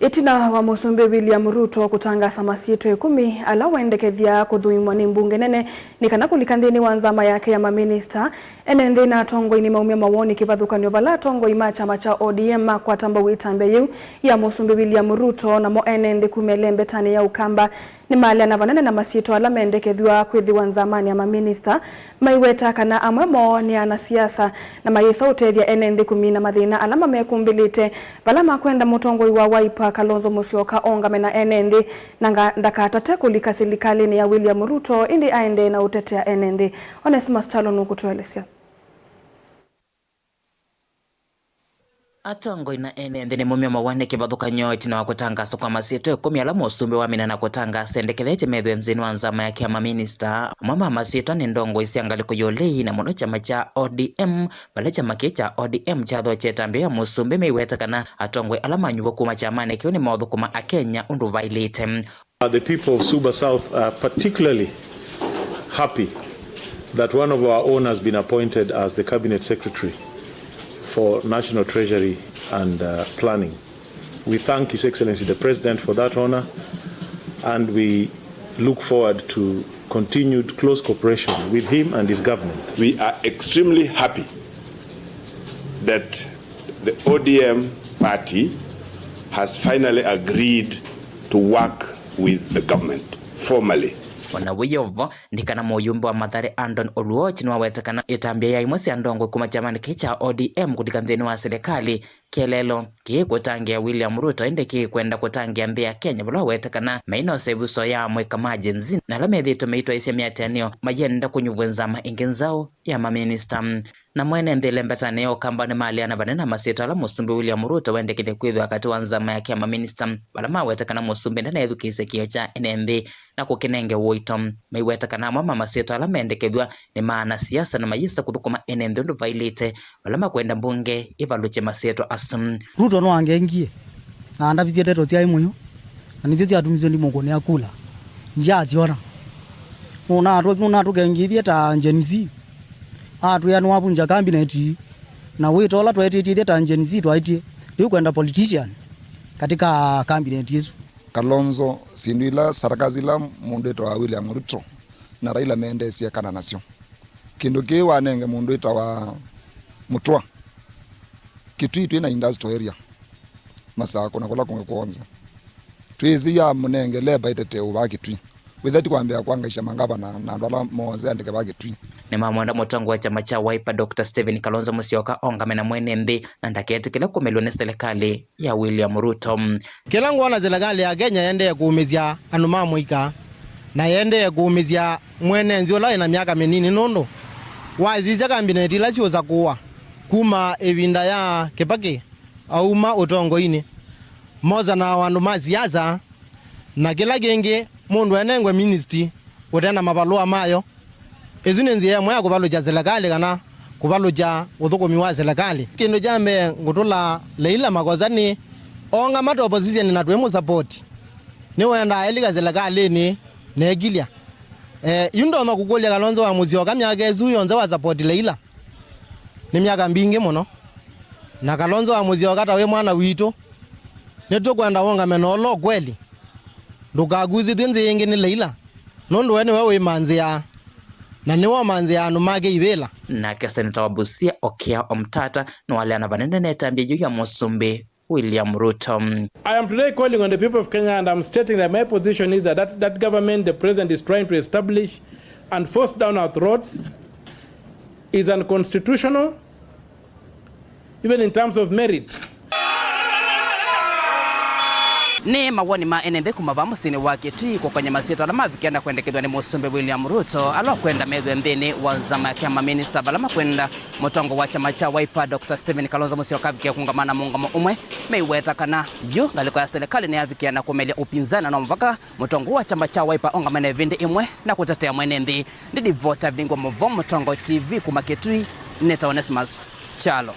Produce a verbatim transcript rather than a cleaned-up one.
Ĩtina wa Mũsumbĩ William Ruto kũtangaasa masyĩtwa ĩkũmi ala wendekethya kũthũimwa nĩ mbunge nene nĩ kana kũlika nthĩnĩ wa nzama yake ya maminista, ene nthĩ na atongoi nĩmaumya mawoni kĩvathũkany'o vala atongoi ma kyama kya O D M makwata mbau ĩtambya yĩu ya Mũsumbĩ William Ruto, namo ene nthĩ kuma ĩlembetanĩ ya Ũkamba nĩmaleana vanene na masyĩtwa ala mendekethw'a kwĩthĩwa nzamanĩ ya maminista, maiweta kana amwe moo nĩ anasiasa na mayĩsa ũtethya ene nthĩ kũmina mathĩna ala mamekumbĩlĩte, vala makwenda mũtongoi wa Wiper Kalonzo Musyoka aũngame na ene nthĩ na nga-, ndakatate kũlika silikalĩnĩ ya William Ruto, ĩndĩ aendee na ũtetea ene nthĩ. Onesmus Kyalo nũkũtũelesya. Atongoi na ene nthĩ nĩmaumya mawoni kĩvathũkany'o ĩtina wa kũtangaaswa kwa masyĩtwa ĩkũmi ala mũsumbĩ wamina na kũtangaasa endekethete methĩwe nthĩnĩ wa nzama yake ya maminista. Amwe ma masyĩtwa nĩ ndongoi sya ngalĩko ya ũlei na mũno kyama kya O D M, vala kyama kĩĩ kya O D M kyathokya ĩtambya ya mũsumbĩ maiweta kana atongoi ala manyuvwa kuma kyamanĩ kĩu nĩmaũthũkũma Akenya ũndũ vaĩlĩte. Uh, the people of Suba South are particularly happy that one of our own has been appointed as the Cabinet Secretary for National Treasury and, uh, Planning. We thank His Excellency the President for that honor, and we look forward to continued close cooperation with him and his government. We are extremely happy that the O D M party has finally agreed to work with the government formally. O na wĩ o vo, nĩ kana mũyumbe wa Mathare Andon Oluoch nĩwaweta kana ĩtambya ya imwe sya ndongoi kuma kyamanĩ kĩĩ kya O D M kũlika nthĩnĩ wa silikalĩ, kĩeleelo kĩĩ kũtangĩa William Ruto, ĩndĩ kĩĩ kwenda kũtangĩa nthĩ ya Kenya, vala waweta kana mai na ũseũvyo ya amũika ma Gen Z na ala methĩĩtwe maitwaĩĩsya mĩatĩanĩo mayenda kũnyuvw'a nzama ĩngĩ nzaũ ya maminista. Na mwene nthĩ ĩlembetanĩ ya Ũkamba nĩmaleana vanene na masyĩtwa ala Mũsumbĩ William Ruto wendekethya kwĩthĩwa katĩ wa nzama yake ya maminista, vala maweta kana mũsumbĩ ndanethukĩĩsya kĩĩo kya ene nthĩ na kũkĩnenge ũito. Maiweta kana amwe ma masyĩtwa ala mendekethw'a nĩ ma anasiasa na mayĩsa kũthũkũma ene nthĩ ũndũ vaĩlĩte, vala makwenda mbunge ĩvalũkye masyĩtwa asu. Ruto nĩwangengie na andavisye ndeto syaĩ mũyo, na nĩsyo syatumisye ndimũkũnĩa kula. Ndyaasyona. Nũnatũ-, nũnatũkengithye ta Gen Z. Atwĩa nĩwavunja cabinet, na wĩto ũla tweetĩtye ithyĩ ta Gen Z twaĩtye, ndĩũkwenda politician katika cabinet ĩsu. Kalonzo, syĩndũ ila, sarakasi ila mũndũ wĩtawa William Ruto na Raila mendeesye ekana nasyo. Kĩndũ kĩĩ wanenge mũndũ wĩtawa Mũtũa. Kitui twĩ na industrial area, Masakũ na kũla kũngĩ kwonza. Twĩsĩ ya mũnenge leba ĩtetee ũvaa Kitui. Wĩthe ti kwambĩa kwangaisha mangavana na andũ ala moonze andĩke va Kitui. Nĩmamwenda mũtongoi wa kyama kya Wiper, Doctor Stephen Kalonzo Musyoka, aũngame na mwene nthĩ na ndaketĩkĩle kũmelw'a nĩ silikalĩ ya William Ruto. Kĩla ngwona silikalĩ ya Kenya yendee kũũmĩsya andũ ma mũika, na yendee kũũmĩsya mwene nthĩ ũla wĩ na myaka mĩnini, nũndũ wasisya kambineti ila syũsakũwa kuma ĩvinda ya Kĩbakĩ auma ũtongoinĩ, mosanaa o andũ ma siasa, na kĩla kĩngĩ mũndũ enengwe ministry ũte na mavalũa mayo. Ĩsu nĩ nzĩa ĩmwe ya kũvalũkya silikalĩ kana kũvalũkya ũthũkũmi wa silikalĩ. Kĩndũ kya mbee ngũtũla Leila makosa nĩ oongama ta opposition na twĩmũsapoti. Nĩwendaa elika silikalĩnĩ na ekilya. Eh, yu ndonya kũkũlya Kalonzo wa Musyoka myaka ĩsu yonthe wa sapoti Leila nĩ myaka mbingĩ mũno. Na Kalonzo wa Musyoka ta wĩ mwana witũ, nĩtũkwenda ũũngame na ũla ũkweli. Ndũkakusĩthw'e nzĩa ĩngĩ nĩ Leila, nũndũ we nĩwe wĩmanzĩaa, na nĩwe ũmanzĩaa andũ make ivĩla. Nake seneta wa Busia, Okia Omtata, nĩwaleana vanene na ĩtambya yĩu ya mũsumbĩ William Ruto. I am today calling on the people of Kenya and I'm stating that my position is that that, that government the president is trying to establish and force down our throats is unconstitutional, even in terms of merit. Nĩ mawoni ma ene nthĩ kuma vaa mũsyĩnĩ wa Kitui kũkony'a masyĩtwa ala mavikĩa na kwendekethw'a nĩ mũsumbĩ William Ruto, ala ũkwenda methwe nthĩnĩ wa nzama yake ya maminista, vala makwenda mũtongoi wa kyama kya Wiper, Doctor Stephen Kalonzo Musyoka, avikĩe kũũngama na mũũngamo ũmwe, meiweta kana yu ngalĩko ya silikalĩ nĩyavikĩa na kũmelya upinzani, na no mũvaka mũtongoi wa kyama kya Wiper aũngame na ĩvĩndĩ ĩmwe na kũtetea mwene nthĩ. Ndidivota Vingwa Mũvo, Mũtongoi T V kuma Kitui, nĩtawa Onesmus Kyalo.